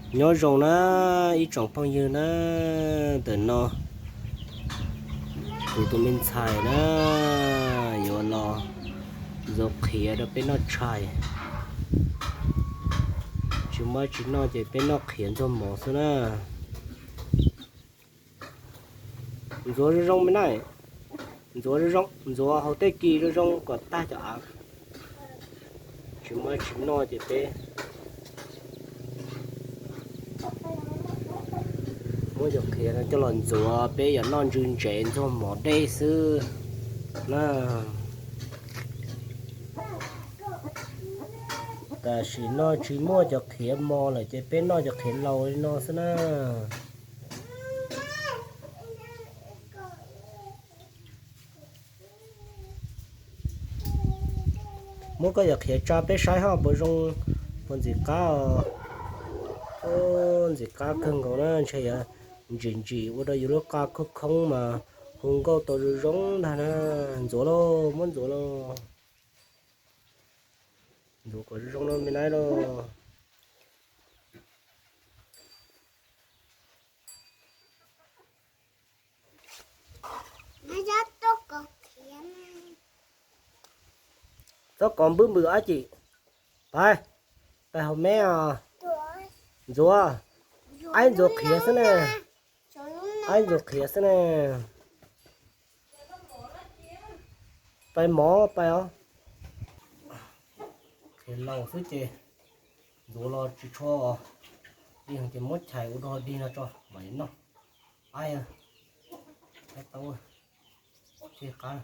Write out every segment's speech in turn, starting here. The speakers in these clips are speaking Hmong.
Nyob zoo na ib tsoom phooj ywg na, ntawm no kuv tus me ntxhais na yuav los ntxuav qhiav rau peb noj tshais. Tsis muaj tsis noj ces peb noj qhiav ntxuag mov xwb na. Ntxuav zoo zoo me na, ntxuav zoo zoo, ntxuav hauv tej kis zoo zoo kom tag cov av. Tsis muaj tsis noj ces peb muab cov qhiav no coj los ntxuav peb yuav noj ntsw ntsev ntxuag mov dej xwb na. Tam sim no tsis muaj cov qhiav mos lawm ces peb noj cov qhiav laus li no xwb na. Muab koj cov qhiav tsa peb saib ho puas zoo, puas ntxim qab os. Ntxim qab kawg nkaus na, ntshe yuav ntsim ntsim ua rau yus lub qa khoob khoob mas hu nkauj tau zoo zoo ntag na. Ntxuav lauj, muab ntxuav lauj. Ntxuav kom zoo zoo no me na lauj. Txob kov npwb npwm dab tsi? Pais, pais haus me os. Ntxuav, aib ntxuav qhiav xwb ne. Aib ntxuav qhiav xwb ne. Pais mov pais os. Qhiav laus xwb ces ntxuav los tsis tshua os. Dig ces muab chais ua dog dig no tso mam li noj. Aib, aib tau, qab.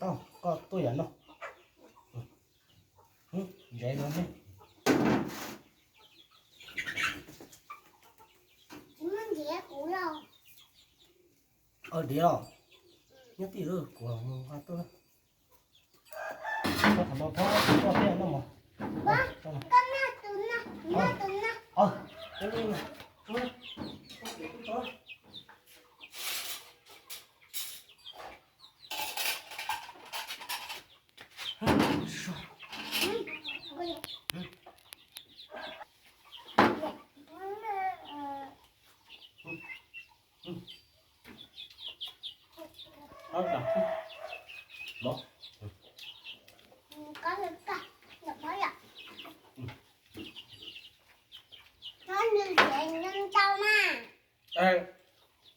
Tau, koj tuaj yam no. Ntsev no ne. Diav os, nyob tij kuv mus nqa tuaj. Koj qhov no phob koj thiaj noj mov.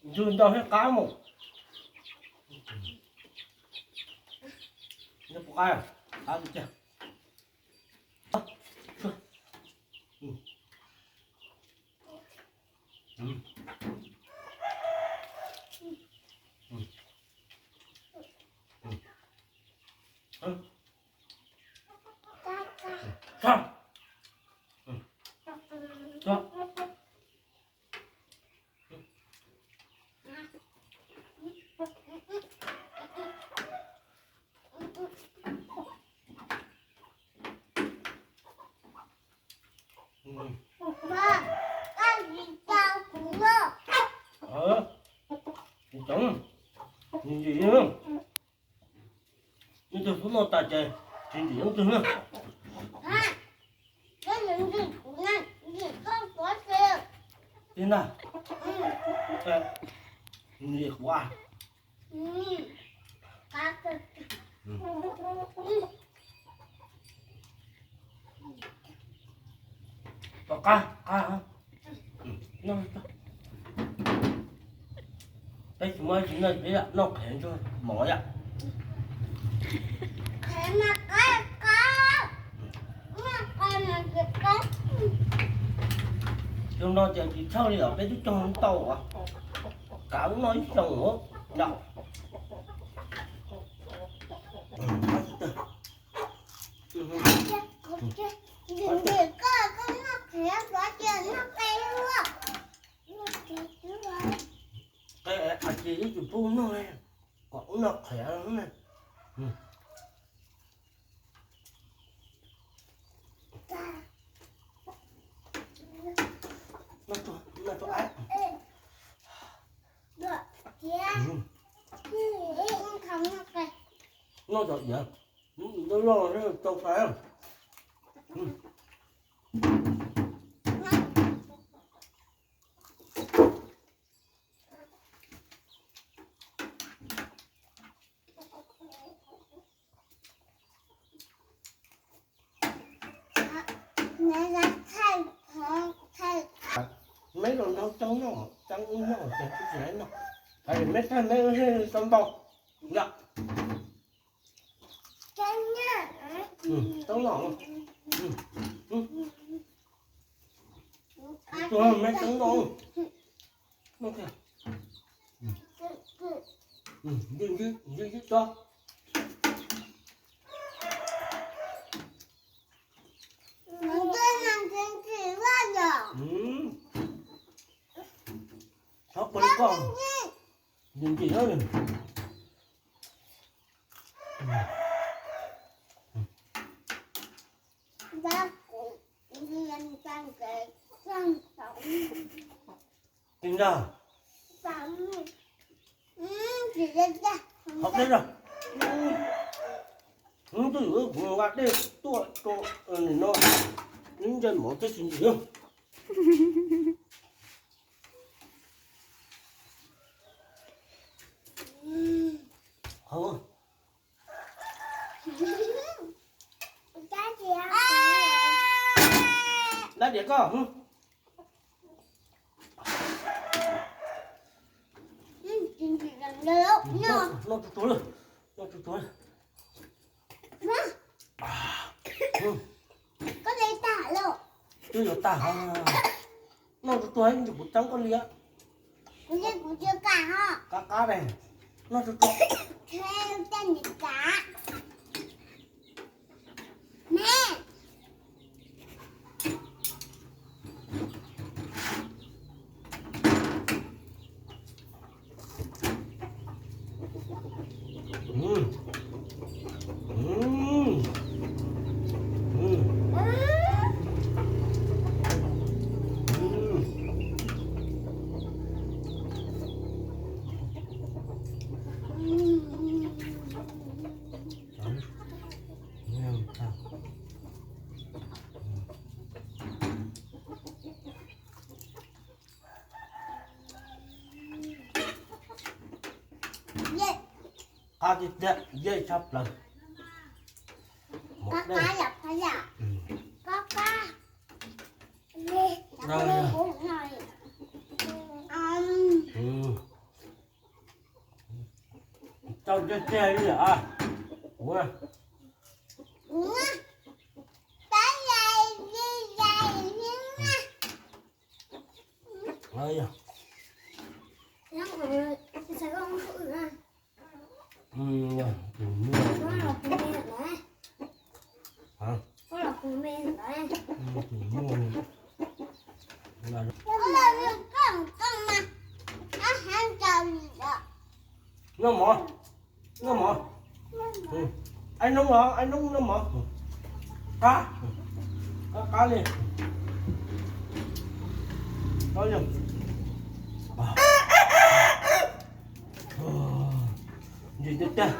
Ntsw ntau thiab qab mus. Qab, qab tiag. Kuv cov, ntsim ntsim, ib tug xub noj tas ces tsis ntsim ib tug na. Tig ntag. Ntsim kuv a. Qab, qab. Peb tsis muaj tsis noj, peb noj qhiav ntsuag mov yom. Zoo no ces tsis tshauj li os, peb twb cog tau os. Kav lub no ib xyoos os. Qe, a, ces ib tug pub noj, kom ub noj qhiav na. Noj rau, noj rau aib. Noj cov iav, loj loj tau fais. Meb los nrog Txoov noj, Txoov wb noj ces kuv tsis noj. Meb thaij meb wb tau npau yom. Txoov noj, meb Txoov noj. Ntws ntws ntws tso. Thov pab koj ntws ntws na. Tig ntag. Hov dej na. Hnub twg kuv nqa dej tuaj rau nim no, neb ntsej muag thiaj tsis ntsim. Dab tias koj. Noj tsuag tsuag, noj tsuag tsuag. Twb yuav tag. Noj tsuag tsuag, kuv txeeb koj li. Qab qab ne. Noj tsuag tsuag. Qab tiag tiag, yeej tshaj plaws. Tau tiag tiag li a. Kuv Noj mov, noj mov. Aib noob los, aib noob noj mov. Qab, qab qab li. Ntsim tiag tiag.